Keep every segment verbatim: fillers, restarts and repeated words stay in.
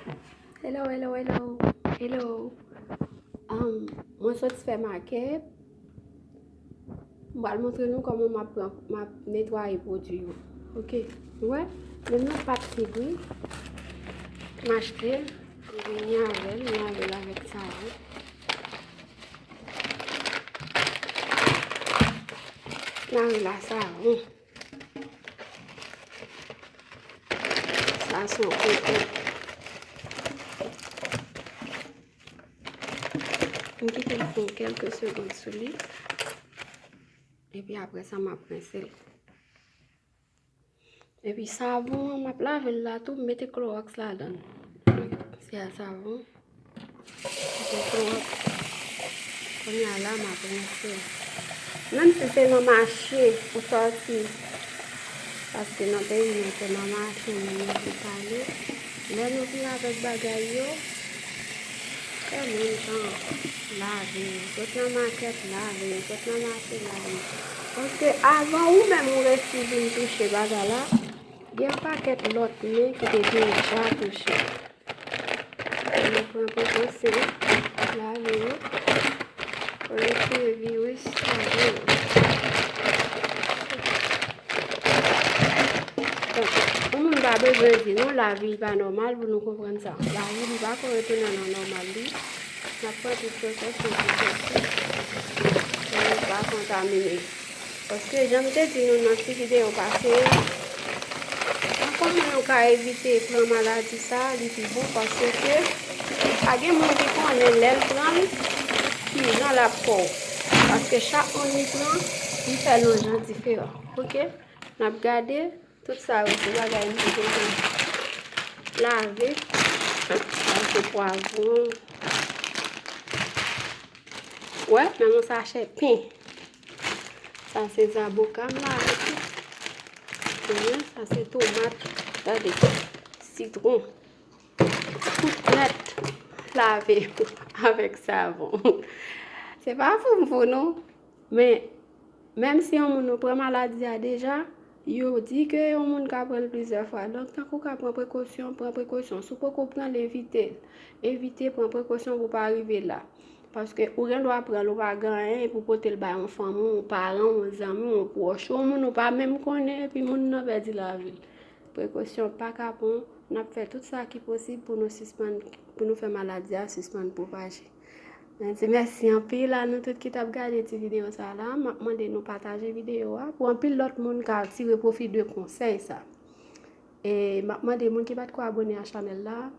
Hello, hello, hello. Hello. Um, mwen sot sipèmakèt. M pral montre nou kòman m ap pran, m ap netwaye pwodui yo. Ok. Ou wè? Menm nan pat figwi. M achte l. M vini avè l. M lave l avèk savon. Lave l ak savon. Sa se yon kote. M kite l fè yon kèlke segonn sou li. Epi apre sa, m ap rense l. Epi savon an, m ap lave l la tou, m mete klowòks ladan l. Se a savon. Mete klowòks. Kounye a la, m ap rense l. Menm si se nan mache ou sòti, paske nan peyi nou, se nan mache nou, nou vin pale. Lè nou vin avèk bagay yo, fè menm jan, lave yo. Sot nan makèt, lave yo. Sot nan mache, lave yo. Paske avan ou menm ou resi vin touche bagay la, gen yon pakèt lòt men ki te deja touche. Nou pran prekosyon, lave yo, pou retire viris ladan yo. Donk, yon moun pa bezwen di nou lavi pa nòmal pou nou konprann sa. Lavi li pa ko retounen nan nòmal li. N ap pran tout prekosyon pou sòti, pou nou pa kontamine. Paske jan m te di nou nan ti videyo pase a, nan kòman nou ka evite pran maladi sa, li pi bon paske pa gen moun ki konnen lè l pran l, ki jan l ap fè w. Paske chak moun li pran, li fè l yon jan diferan. Ok? N ap gade tout sa yo, se bagay nou bezwen lave. Sa se pwavwon. Wè, menm yon sachè pen. Sa se zaboka m lave tou. Kounye a, sa se tomat. Gade, sitwon. Tout nèt lave avèk savon. Se pa fou m fou non. Men, menm si yon moun ou pran maladi a deja, yo di ke yon moun ka pran l plizyè fwa. Donk, tankou w ka pran prekosyon, pran prekosyon. Si w poko pran l, evite l. Evite pran prekosyon pou w pa rive la. Paske ou gen dwa pran l, ou pa gen anyen, epi w pote l bay yon fanmi w, yon paran w, yon zanmi w, yon pwòch ou, yon moun ou pa menm konnen, epi moun nan pèdi lavi l. Prekosyon pa kapon, n ap fè tout sa ki posib pou nou sispann, pou nou fè maladi a sispann pwopaje. Mwen di mèsi anpil a nou tout ki t ap gade ti videyo sa la. M ap mande nou pataje videyo a pou anpil lòt moun ka tire pwofi de konsèy sa. E m ap mande moun ki pa t ko abone a chanèl la,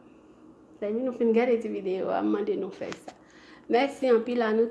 lè nou fin gade ti videyo a, m mande nou fè sa. Mèsi anpil a nou tout.